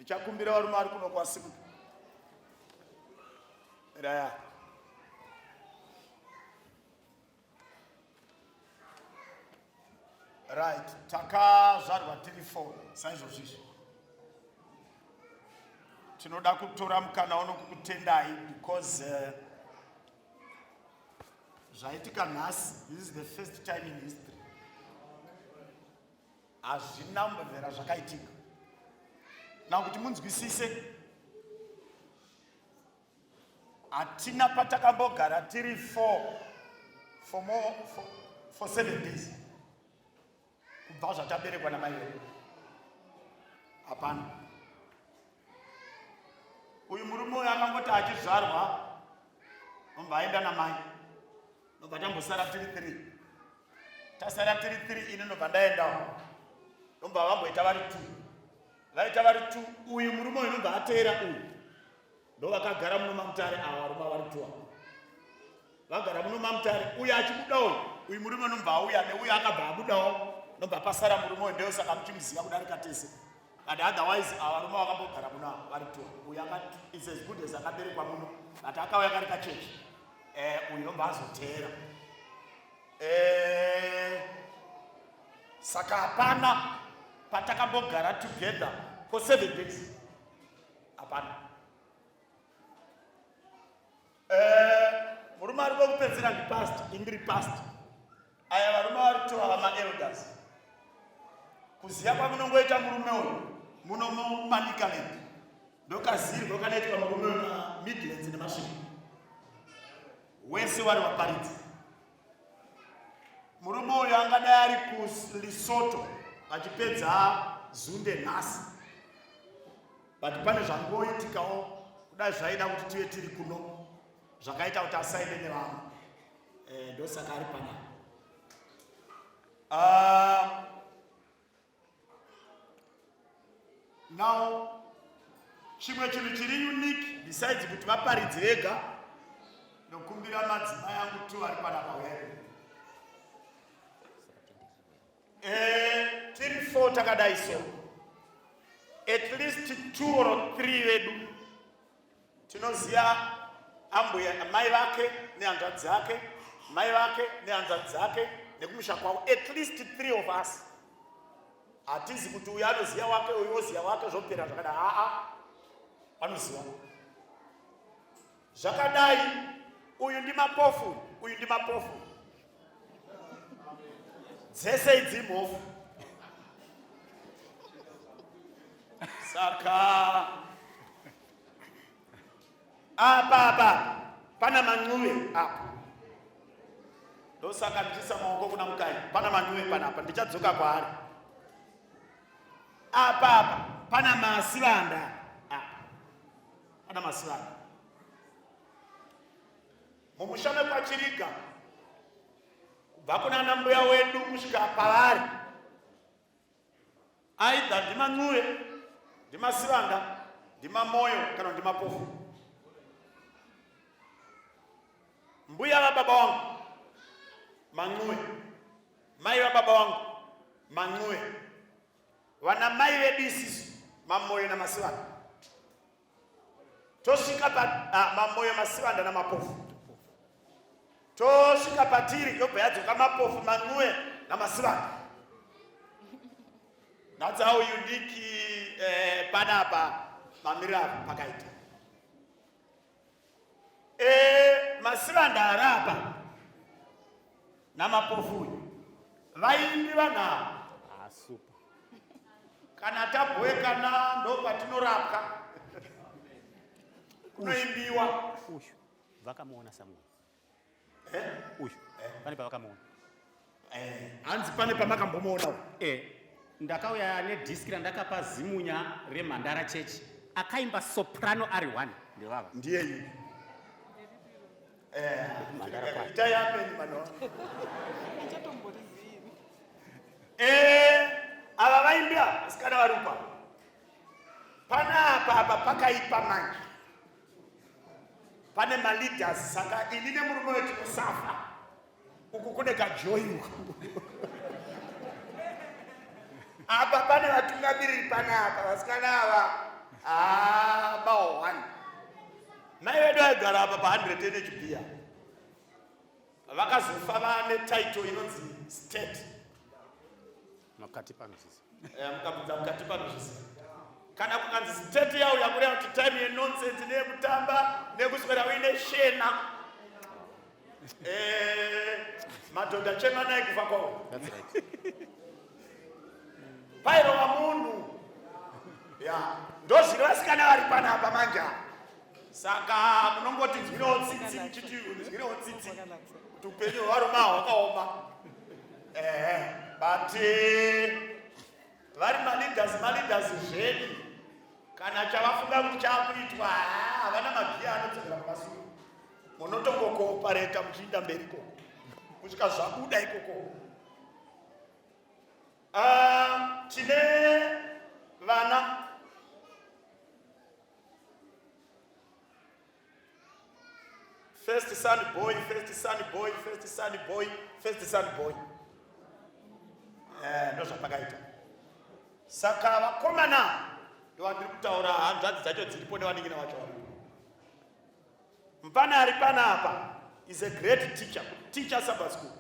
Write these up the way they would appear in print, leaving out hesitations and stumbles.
Ndichakumbira varume vari kuno kwasimuka. Raya. Right, takazvarwa tiri 4 saizvozvo izvi. Tinoda kutora mukana uno kukutendai because zvaitika nhasi, this is the first time in history. Hazvina kumbobvira zvakaitika. Now kuti munzwisise, hatina patakambogara tiri 4 for more for 7 days kubva zvataberekwa namai vedu. Hapana. Uyu murume uyu akangoti achizvarwa obva aenda namai, ndobva tambosara tiri 3. Tasara tiri 3, ini ndobva ndaendawo, ndobva vamboita vari 2, vaita vari 2. Uyu murume uyu ndobva ateera uyu, ndovakagara muno maMutare. Ava varume vari 2 ava vagara muno maMutare. Uyu achibuda uyu, uyu murume unobva auya neuyu akabva abudawo, ndobva pasara murume uyu. Ndeyo saka muchimuziva kudarika tese, but otherwise ava varume vakambogara muno ava vari 2. Uyu is as good as akaberekwa muno, but akauya kari kachechi. Uyu nobva azoteera. Saka hapana patakambogara together for 7 days, hapana. Murume ari kwekupedzera ndipastor, indiri pastor. Aya varume vari two ava maelders. Kuziva kwamunongoita murume uyu muno muManicaland, ndokazirwa kanoitwa murume uyu maMidlands neMasvingo wese wari waparidzi. Murume uyu angadai ari kuLesotho vachipedza zunde nhasi, but pane zvangoitikawo kudai zvaida kuti tive tiri kuno, zvakaita kuti asaende nevamwe. Ndosaka ari panapa. Now chimwe chinhu chiri unique besides kuti vaparidzi vega, ndokumbira madzimai angu tu ari panapa uyai. Tiri 4 takadai, so at least 2 or 3 vedu tinoziva ambuya mai vake nehanzvadzi dzake, mai vake nehanzvadzi dzake nekumusha kwavo. At least 3 of us. Hatizi kuti uyu anoziva wake, uyu oziva wake, zvopera zvakadai. Aa, vanoziva zvakadai. Uyu ndimapofu, uyu ndimapofu, dzese idzi mhofu. Saka apa apa pana mancuve apa, ndosaka ndichisa maoko kuna Mukai. Pana mancuve panapa, ndichadzoka kwaari. Apa apa pana Masivanda, apa pana Masivanda. Mumusha mekwaChiriga, kubva kuna mbuya wedu kusvika pavari, aidha ndimancuve, ndiMasivanda, ndimamoyo kana ndimapofu. Mbuya vababa wangu mancuve, mai vababa wangu mancuve, vana mai vedu isisu mamoyo naMasivanda. Tosvika pa mamoyo, Masivanda namapofu. Tosvika patiri, yobva yadzoka mapofu, mancuve naMasivanda. That's how unique panapa mamiriro apo pakaita. Masivanda arapa namapofu uyu vaimbi vanhu ava. Ah, super. Kana tabhoekana, ndo patinorapwa, kunoimbiwa. Uyu vakamuona Samuel? Eh? Uyu pane pavakamuona? Hanzi pane pamakambomuonawo? Ndakauya nedhiski randakapa Zimunya reMhandara Chechi, akaimba soprano ari one, ndevava. Ndiyeyu. Mhandara kwayo. Itai ameni vanhu. Achatomborizivi. Ava vaimbi ava, vasikana vari upa panapa apa pakaipa manje, pane maleaders. Saka ini nemurume wetu tinosafa uku, kune kajoyi uku. Apa pane vatungamiriri panapa, vasikana ava. Ah, bawo one. Mai vedu vaigara apa pa 100 NHB. Vakazofa vane title inonzi state. Makati pano sisi. Eh, mukabvunza mukati pano sisi. Kana kukanzi state yauya kureva kuti time yenonsense neyekutamba nekuswera uine shena. Eh, madhodha chemanai kufa kwawo. That's right. Pairova munhu. Ya, ndozviri vasikana vari panapa manje apa. Saka munongoti nzwirewo tsitsi muchiti nzwirewo tsitsi kuti upenyu hwevarume ava hwakaoma. Ehe, but vari maleaders maleaders zvedi kana chavafunga kuti chakuitwa havana magiya anodzokera kumasure. Munotongokoopareta muchiinda mberi ikoko kusvika zvabuda ikoko. Tine vana first son boy, first son boy, first son boy, first son boy. Ndozvapakaita. Saka vakomana ndovandiri kutaura, hanzvadzi dzacho dziripo nevanin'ina vacho varipo. Mupfana ari panapa is a great teacher, teacher Sabbath school.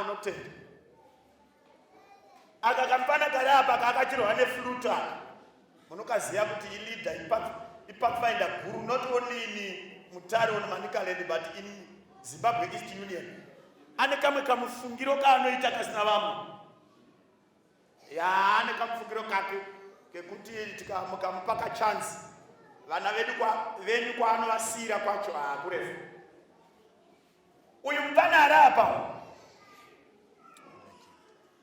Unotenda. Aka kamupfana kari apa kakachirwa neflute aka. Munokaziya kuti ileader, ipathfinder guru, not only in Mutare or Manicaland but in Zimbabwe East Union. Ane kamwe kamufungiro kaanoita kasina vamwe. Ya, ane kamufungiro kake kekuti mukamupa kachance vana vedu venyu kwaanovasiyira kwacho hakurefu. Uyu mupfana ari apa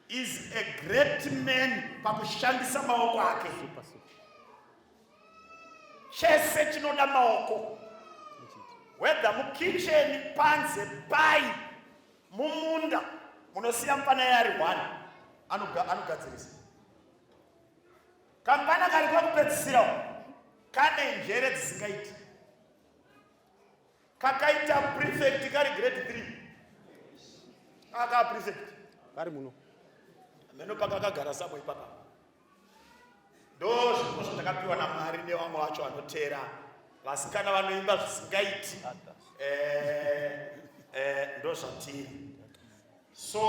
is a great man pakushandisa maoko ake. Chese chinoda maoko, whether mukitchen, panze, pai, mumunda, munosiya mupfana yari one anogadzirisa. Kamupfana kari kwakupedzisira kane njere dzisingaiti. Kakaita prefect kari grade 3. Aka prefect kari muno. Meno pakakagara samwe ipapa. Ndo zvipo zvatakapiwa naMwari nevamwe vacho vanoteera. Vasikana vanoimba zvisingaiti. Ndo zvatiri. So